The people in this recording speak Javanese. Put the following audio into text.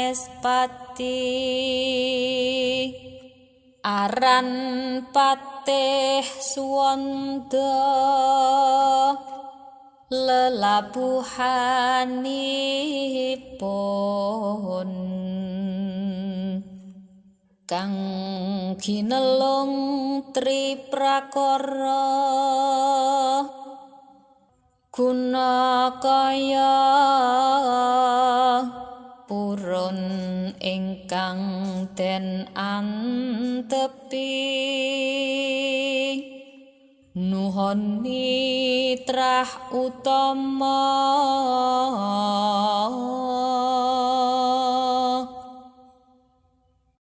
Maespati aran Patih Suwanda lelabuhanipun kang ginelung tri prakara guna kaya purun ingkang den antepi nuhoni trah utama.